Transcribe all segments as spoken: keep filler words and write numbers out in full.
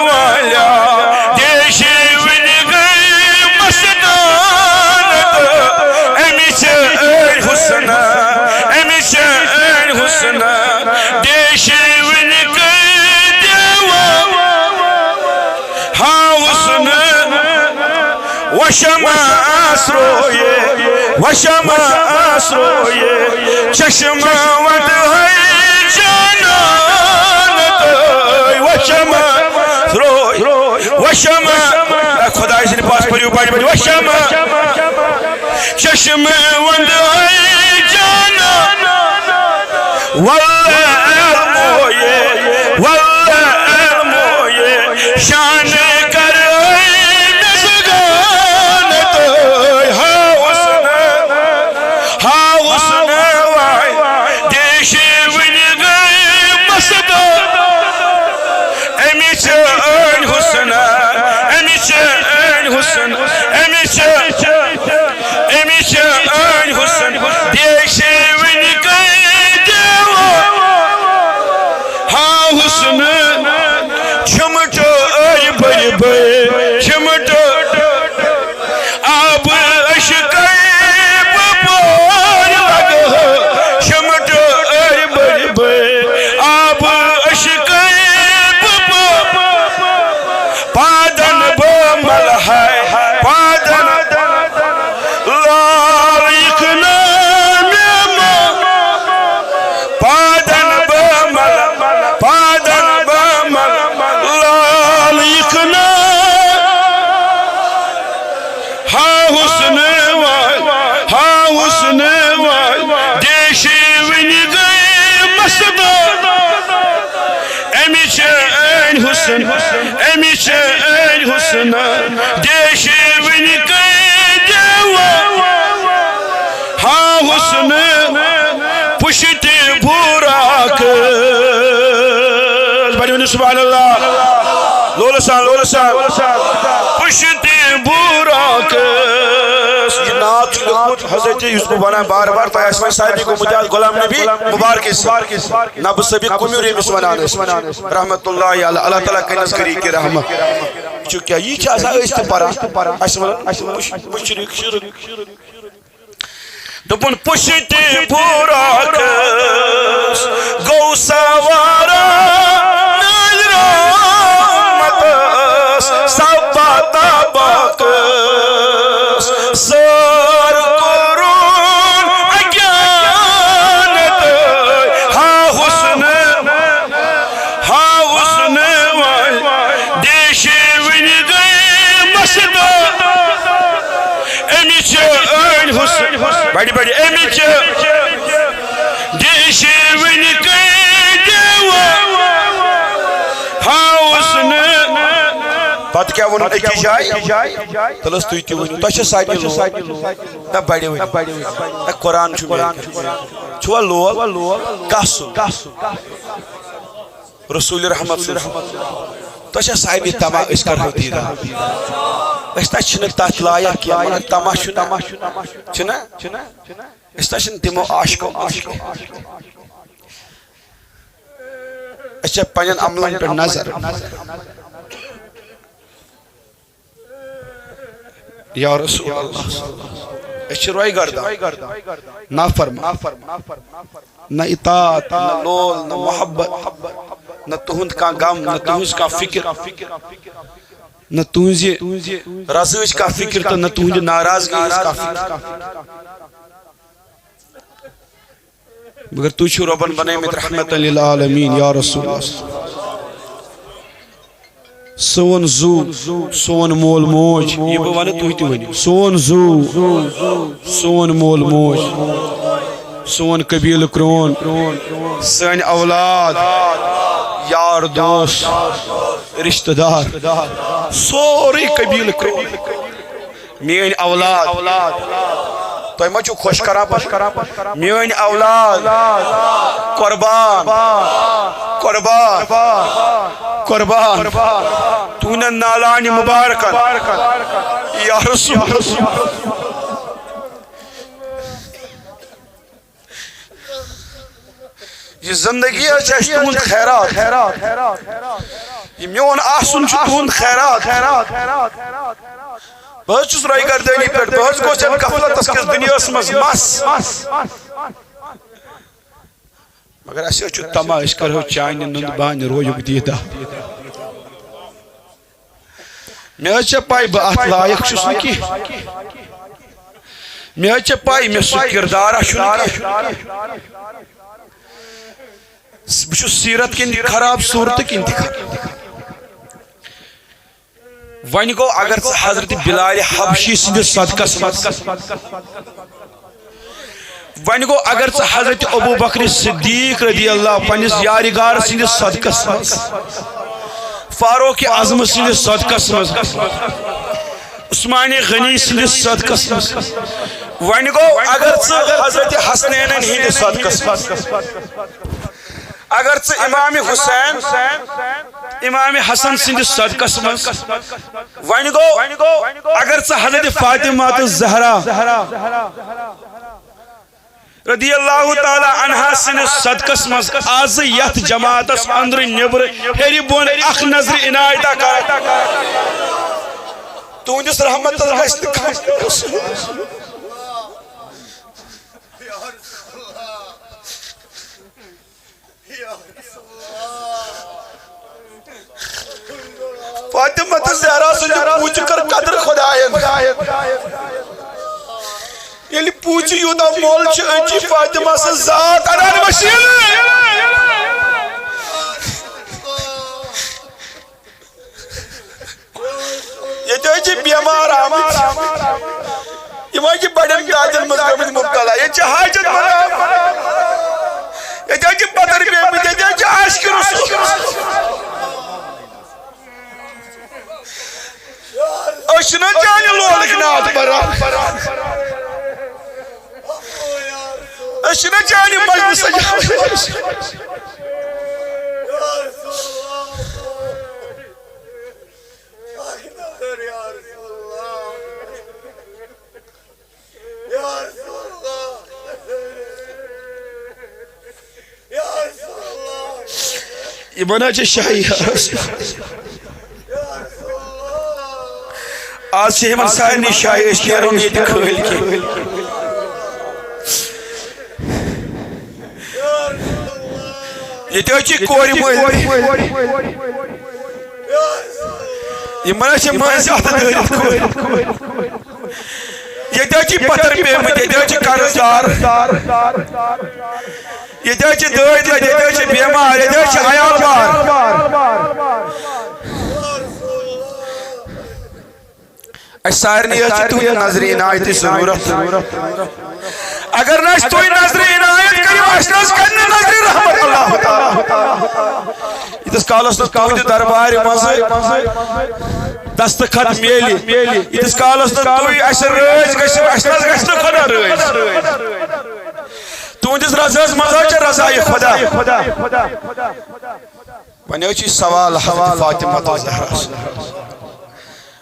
والیا، دیشی ونہِ گٔے مستان تہٕ أمِس چھِ أڑۍ حسن، أمِس چھِ أڑۍ حسن، دیشی ونہِ گٔے دیوان۔ ہا حسن، وشم آسرویے، وشم آسرویے، چشم وند ہے جانان تہٕ وشم آسرویے، وشم، اے خدای سٕنٛدِ پاس پٔرِو بڑِ بڑِ، وشم، چشم وند ہے جانان۔ واللہ علمویے، واللہ علمویے، شان کر اے مزگان تہٕ ہا حسن، ہا حسن وای، دیشی ونہِ گٔے مستان۔ أمِس چھِ أڑۍ حسن، أمِس چھِ أڑۍ حسن، أمِس چھِ أمِس چھِ أڑۍ حسن، دیشی ونہِ گٔے دیوان۔ ہا حسن، چھمٹو أڑۍ بٔرۍ بٔرۍ، چھمٹو آب عشقے بہٕ پور لگہٕ، چھمٹو أڑۍ بٔرۍ بٔرۍ، آب عشقے بہٕ پور۔ پادن بہٕ ملہٕ ہے، پادن لال یِکھ نہٕ مےٚ ما۔ پادن بہٕ ملہٕ، پادن بہٕ ملہٕ، لال یِکھ نہٕ۔ ہا حسن وای، ہا حسن وای، دیشی ونہِ گٔے مستان۔ أمِس چھِ أڑۍ حسن، أمِس چھِ أڑۍ حسن، دیشی ونہِ گٔے دیوان۔ ہا حسن، پُشتِ بوراکس۔ بڑِ ؤنِو سبحان اللہ۔ لولہٕ سان، لولہٕ سان۔ پُشتِ بوراکس۔ یہِ نعت چھُ لیوٚکھمُت حضرت، یُس بہٕ وَنان بار بار، تۄہہِ آسہِ وۄنۍ سارنٕے گوٚمُت یاد، غلام نبی مبارکس۔ نبہٕ صٲبِ کُمیُر ییٚمِس وَنان ٲسۍ۔ رحمت اللہ علیہ، اللہ تعالیٰ کٔرِنَس کٔرِنۍ کہِ رحمت۔ یہِ چھُ کیٛاہ؟ یہِ چھِ آسان أسۍ تہِ پَران۔ اَسہِ وَنان، اَسہِ ووٚن مُش-، مُشرِک شِرک۔ دوٚپُن، پُشتِ بوراکس گوٚو سوارا نٲلۍ رحمتس، سبا تباکس سٲر کوٚرُن اگیان تہٕ ہا حسن، ہا حسن وٲلۍ دیشی ونہِ گٔے مستان۔ أمِس چھِ أڑۍ حسن، بڑِ بڑِ، أمِس چھِ دیشی ونہِ گٔے دیوان۔ ہا حسن۔ پتہٕ کیٛاہ ووٚنُن أکِس جایہِ؟ تَلہٕ حظ تُہۍ تہِ ؤنِو، تۄہہِ چھا سارنٕے لول؟ نہ، بڑِ ؤنِو۔ نہ، قرآن چھُ میٛانہِ خٲطرٕ۔ چھُوا لول؟ کَس سُنٛد؟ رسول رحمت صلی اللہ علیہ وسلم۔ تۄہہِ چھا سارنٕے تما أسۍ کرہو دیٖدار؟ أسۍ نہ چھِنہٕ تتھ لایق کینٛہہ، مگر تما چھُنہ، چھُنہ؟ أسۍ نہ چھِنہٕ تِمو عاشقو منٛز کینٛہہ۔ أسۍ چھِ پننٮ۪ن عملن پٮ۪ٹھ نظر۔ یا رسول اللہ، أسۍ چھِ روے گردان، نافرمان، نہ اطاعت، نہ لول، نہ محبت، نہ تُہُنٛد کانٛہہ غم، نہ تُہٕنٛز کانٛہہ فکر، نہ تُہٕنٛزِ رضٲہٕچ کانٛہہ فکر تہٕ نہ تُہٕنٛدِ ناراضگی ہٕنٛز کانٛہہ فکر۔ مگر تُہۍ چھِو رۄبن بنٲومٕتۍ رحمتاً للعالمین، یا رسول اللہ۔ سون زُو، سون مول موج، یہِ بہٕ وَنہٕ تُہۍ تہِ ؤنِو۔ سون زُو، سون مول موج، سون قبیلہٕ کرون، سٲنۍ اولاد، یار دوس، رشتہٕ دار، سورُے قبیلہٕ کرون۔ میٲنۍ اولاد۔ تۄہہِ ما چھُو خۄش کران پتہٕ؟ میٲنۍ اولاد۔ قربان۔ قربان۔ قربان۔ تُہنٛدٮ۪ن نالانہِ مُبارکن۔ یا رسول۔ یہِ زندگی حظ چھِ اَسہِ تُہُنٛد خیرات۔ یہِ میون آسُن چھُ تُہُنٛد خیرات۔ بہٕ حظ چھُس راے گردٲنی پٮ۪ٹھ، بہٕ حظ گوٚژھ یَتھ غفلتس کِس دُنیاہس منٛز مَس۔ مگر اَسہِ حظ چھُ طمع، أسۍ کرو چانہِ نُنہٕ بانہِ رویُک دیٖدار۔ مےٚ حظ چھےٚ پَے بہٕ اَتھ لایق چھُس نہٕ کینٛہہ۔ مےٚ حظ چھےٚ پَے مےٚ سُہ کِردارا چھُنہٕ کینٛہہ۔ بہٕ چھُس سیٖرت کِنۍ تہِ خراب، صوٗرتہٕ کِنۍ تہِ خراب۔ وۄنۍ گوٚو، اگر ژٕ حضرت بلال حبشی سٕنٛدِس صدقس منٛز، وۄنۍ گوٚو، اگر ژٕ حضرت ابوبکر صدیق رضی اللہ پننِس یارِ غار سٕنٛدِس صدقس منٛز، فاروق اعظم سٕنٛدِس صدقس منٛز، عثمان غنی سٕنٛدِس صدقس منٛز، وۄنۍ گوٚو، اگر ژٕ حضرت حسنینن ہٕنٛدِس صدقس منٛز، اگر ژٕ امام حسین، امام حسن سٕنٛدِس صدقس منٛز، وۄنۍ گوٚو، اگر ژٕ حضرت فاطمہ تہٕ زہرا رضی اللہ تعالیٰ عنہا سٕنٛدِس صدقس منٛز آزٕ یتھ جماعتس أنٛدرٕ نیٚبرٕ ہیٚرِ بۄن اکھ نظرِ عنایتہ کر، تُہنٛدِس رحمتس گژھِ نہٕ کانٛہہ قصوٗر۔ فاطمہ تہٕ زہرا سٕنٛدِ پوٗژِ کٔر قدر خۄدایَن۔ ییٚلہِ پوٗژِ یوٗتاہ مۄل چھِ، أتی فاطمہ سٕنٛز ذات اَنان وسیٖلہٕ۔ ییٚتہِ حظ چھِ بٮ۪مار آمٕتۍ، یِم حظ چھِ بَڑٮ۪ن دادٮ۪ن منٛز گٔمٕتۍ مُبتلا۔ ییٚتہِ چھِ حاجت مَنٛد آمٕتۍ، ییٚتہِ حظ چھِ پَتھر پیٚمٕتۍ، ییٚتہِ حظ چھِ عاشقِ رسول۔ أسۍ چھِنہ چانہِ لولٕکۍ نعت پَران، أسۍ چھِنہ چانہِ مجلسٕکۍ۔ یِمن حظ چھِ شاہی۔ آز چھِ یِمن سارنٕے شاہی، أسۍ نیرو نہٕ ییٚتہِ کھٲلۍ کینٛہہ۔ ییٚتہِ حظ چھِ کورِ مٲلۍ۔ یِمن حظ چھِ مٲنٛزِ اَتھٕ دٲرِتھ کورِ۔ ییٚتہِ حظ چھِ پتھر پیٚمٕتۍ، ییٚتہِ حظ چھِ قرض دار، ییٚتہِ حظ چھِ دٲدۍ لٔدۍ، ییٚتہِ حظ چھِ بٮ۪مار، ییٚتہِ حظ چھِ عیال وار۔ اَسہِ سارنٕے حظ چھِ تُہٕنٛدِ نظرِ عنایتٕچ ضروٗرت۔ اگر نہٕ اَسہِ تُہۍ نظرِ عنایت کٔرِو، اَسہِ نہٕ حظ کَرِ نہٕ نظرِ رحمت اللہ تعالیٰ۔ ییٖتِس کالس نہٕ تُہٕنٛدِ دربارِ منٛزٕ دستخط میلہِ، ییٖتِس کالس نہٕ تُہۍ اَسہِ رٲضۍ گٔژھِو، اَسہِ نہٕ حظ گژھِ نہٕ خۄدا رٲضۍ۔ تُہٕنٛدِس رضاہس منٛز حظ چھِ رضایہِ خۄدا۔ وۄنۍ حظ چھِ سوال حضرت فاطمہ تہٕ زہرا سُنٛد۔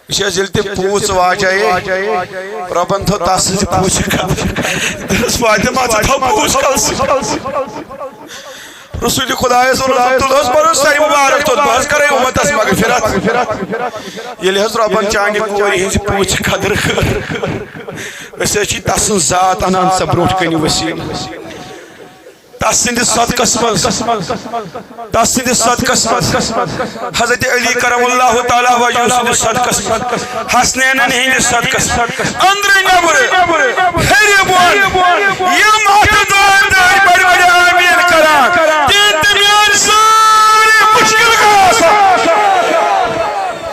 یہِ چھِ اَسہِ ییٚلہِ تہِ پوٗژ واجے، رۄبن تھٲو تَس سٕنٛزِ پوٗژِ قدر۔ دوٚپُس، فاطمہ، ژٕ تھاو پوٗژ کلسٕے۔ رسول خدایس ووٚن، تُل حظ پنُن سر مبارک توٚت، بہٕ حظ کرے اُمتس مغفرت۔ ییٚلہِ حظ رۄبن چانہِ کورِ ہٕنٛزِ پوٗژِ قدر کٔر، أسۍ حظ چھِ تسٕنٛز ذات انان ژےٚ برونٛٹھ کنہِ وسیٖلہٕ۔ تس سٕنٛدِس صدقس منٛز، تس سٕنٛدِس صدقس منٛز، حضرت علی کرم اللہ تعالیٰ وجہہ سٕنٛدِس صدقس منٛز، حسنینن ہٕنٛدِس صدقس منٛز، أنٛدرٕ نٮ۪برٕ، ہیٚرِ بۄن، یِم اَتھٕ دٲرۍ دٲرۍ بٔڑۍ بٔڑۍ آمیٖن کران، تِہنٛدۍ تہٕ میٲنۍ سٲری مُشکِل گژھان۔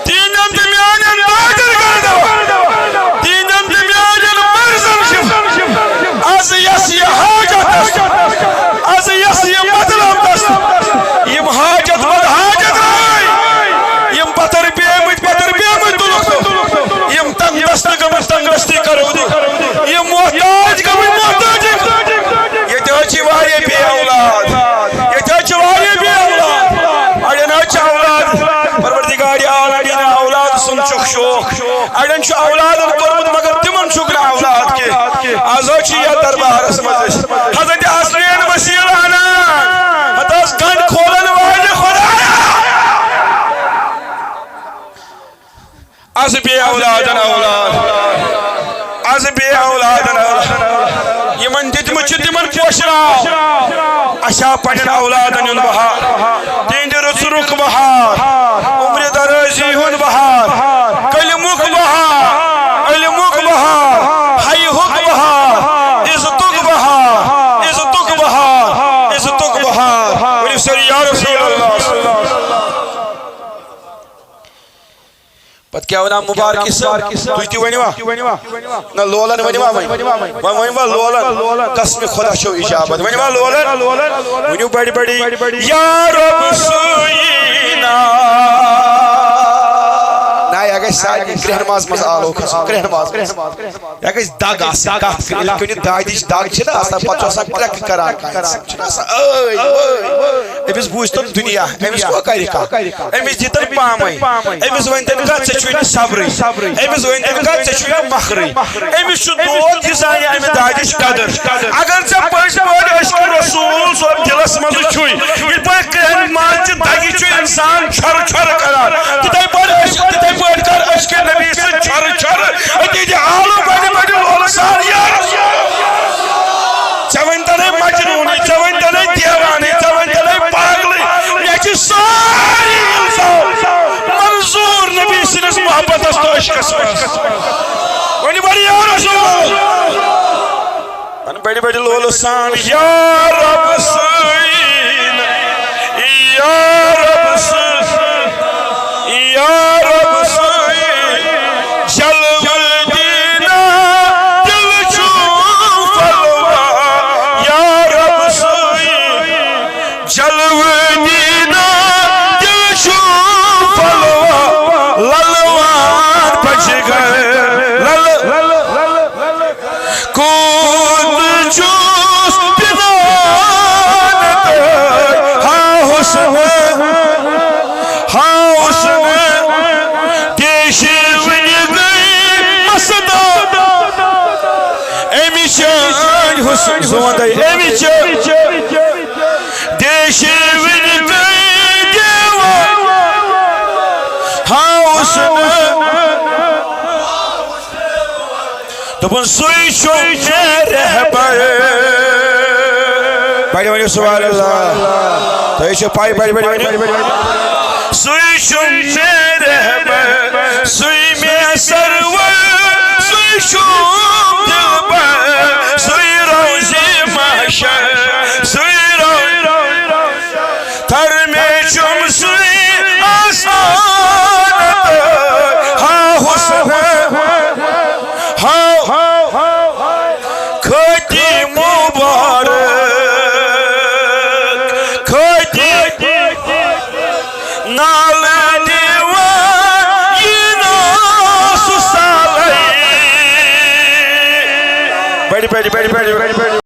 تِہنٛدٮ۪ن تہٕ میانٮ۪ن دادٮ۪ن کٔرۍ دوا۔ تِہنٛدٮ۪ن تہٕ میانٮ۪ن مٔرزن شفا۔ از یس یہِ حاجت است، از یس یہِ مطلب است، یِم حاجت مند حاجت رٲے، یِم پتھر پیمٕتۍ پتھر پیمٕتۍ تُلُکھ، یِم تنگ دست گٔمٕتۍ تنگ دستی کرو دی، یِم محتاج گٔمٕتۍ محتاجی۔ ییٚتہِ حظ چھِ واریاہ بے اولاد، ییٚتہِ حظ چھِ واریاہ بے اولاد، اڑٮ۪ن حظ چھِ اولاد، پروردگار عالمین اولاد سُنٛد چھُکھ شوق۔ اڑٮ۪ن چھُ اولادن کوٚرمُت مگر تِمن چھُکھ نہٕ اولاد کینٛہہ۔ از حظ چھِ یتھ دربارس منٛز أسۍ حضرت حسنین وسیلہٕ انان۔ ہتہٕ حظ گنڈ کھولن واجہِ خدایا۔ از بے اولادن اولاد، از بے اولادن اولاد۔ یِمن دِتمُت چھُ تِمن پوشراو۔ اَسہِ آو پننٮ۪ن اولادن ہُنٛد بہار، تِہنٛدِ رٕژرُک بہار، عمرِ درٲزی ہُنٛد بہار، کلمُک بہار، علمُک بہار، حیہُک بہار، عزتُک بہار، عزتُک بہار، عزتُک بہار۔ ؤنِو سٲری، یا رسول اللہ۔ پتہٕ کیٛاہ وَنان مُبارکی صٲب؟ تُہۍ تہِ ؤنِوا؟ نہ، لولن ؤنِوا وۄنۍ؟ وۄنۍ ؤنِوا لولن؟ قسمِ خۄدا چھو اجابت۔ ؤنِوا لولن؟ ؤنِو بڑِ بڑِ، یا رب سُینا۔ نہ، یہِ گژھِ سارنٕے کرٛیٚہن ماز منٛز آلو کھسُن، کرٛیٚہن ماز۔ یہِ گژھِ دگ آسٕنۍ، کتھ ییٚلہِ کُنہِ دادِچ دگ چھِ نہ آسان، پتہٕ چھُ آسان کرٛٮ۪کہٕ کران کانٛہہ۔ چھُنہ آسان، ٲے، ٲے۔ أمِس بوٗزتن دُنیا، أمِس کیٛاہ کرِ کانٛہہ؟ أمِس دِتن پامے، أمِس ؤنۍتن کانٛہہ، ژےٚ چھُے نہٕ صبرٕے۔ أمِس ؤنۍتن کانٛہہ، ژےٚ چھُے نہٕ مۄکھرٕے۔ أمِس چھُ دود، یہِ زانہِ اَمہِ دادِچ قدر۔ اگر ژےٚ پٔزۍ پٲٹھۍ عشقِ رسول صٲب دِلس منٛز چھُے، یِتھ پٲٹھۍ کرٛٮ۪ہن ماز چہِ دگہِ چھُ انسان چھۄرٕ چھۄرٕ کران، تِتھے پٲٹھۍ عشق، تِتھے پٲٹھۍ کر عشقِ نبی سۭتۍ چھۄرٕ چھۄرٕ۔ أتی دِ آلو بڑِ بڑِ لولہٕ سان، یا رسول۔ ژےٚ ؤنۍتَنے مجنوٗنٕے، ژےٚ ؤنۍتَنے دیوانٕے، ژےٚ ؤنۍتَنے پاگلٕے۔ مےٚ چھِ سٲری الزام منظوٗر نبی سٕنٛدِس محبتس تہٕ عشقس منٛز۔ ؤنِو بڑِ یا رسول۔ وَن بڑِ بڑِ لولہٕ سان، یا رب سُینا، یا رب سُینا، یا رب سُینا، جلوٕ دینا دل چھُ پھلوا، یا رب سُینا، جلوٕ دینا دل چھُ پھلوا، للوان پچ گئے، لل، کوٗت چھُس پِنان تہٕ ہا حُسن، ہا حُسن، دیشہِ وٕنہِ گٔے مستان۔ أمِس چھِ أنۍ حُسن زوندَے، أمِس چھِ دیشہِ وٕنہِ گٔے دیوان۔ ہا حُسن۔ دوٚپُن، سُے چھُ مےٚ رہبر۔ بڑِ ؤنِو سبحان اللہ۔ تۄہہِ چھو پَے، بڑِ، بڑِ ؤنِو۔ سُے چھُ مےٚ رہبر، سُے مےٚ سرور، سُے چھُ دلبر، سُے روزِ محشر، سُے روزِ۔ تھر مےٚ چھُم سُے آسان تہٕ ہا حُسن، ہا کھٔتی مُبارک، کھٔتی نا